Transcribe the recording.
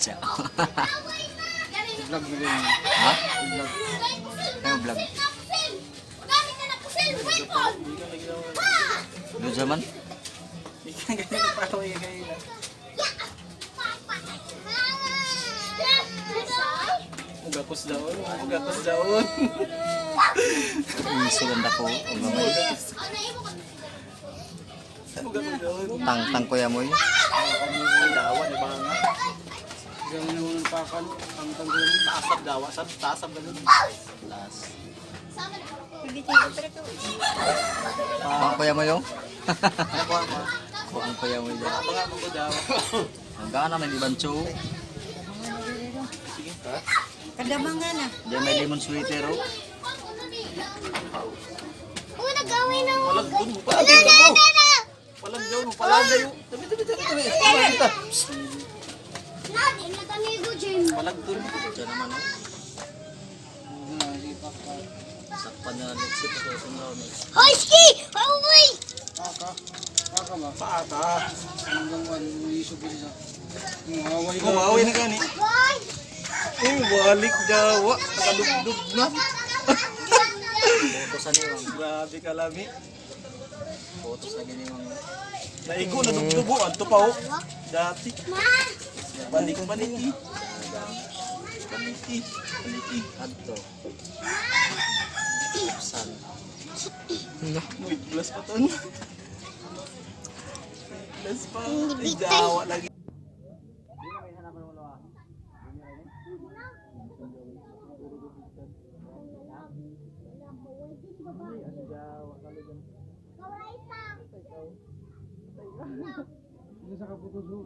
Siya. Vlog mo din. Ha? Ano vlog? Doon sa man? Ugakos daon, ugakos daon. Isulan ko. Ang gamay. Ugakos daon. Tang tang kuya mo yun. Dawa ni banga. Ganun naman ang pakan. Ang tanggal mo. Taasab dawa, sab taasab ganun. Taas. Kuang kuya mo yung? Nakuha mo. Kuang kuya mo yun. Banga mo ko dawa. Ang gana may iban chu. Kadamangan na. Diyan may lemon sweeter oh. Oh, nag-away na mo. Palag dun mo, palag dun mo. Palag daw mo, palag daw. Tabi tabi tabi tabi. Palag ta. Nadi, nag-amigo, Jim. Palag dun. Diyan naman oh. Sakpan na nag-sip ako sa mga Hoy, ski! Oh, wait! Aka. Aka ba? Paata. Hanggang one. Isog isa. Umaway ka. Umaway na gani. Bye! Oh, balik dawa. Nakalugdug na. Photo sa niwang. Grabe kalami. Photo sa giniwang. Naigo na dugdugo adto pa oh. Dati. Ma! Balik balik. Eh. Balik eh. Balik eh. Adto. San. Wait, bless pa ton. Bless pa. Ay, dawa lagi. Hindi sa kaputos mo.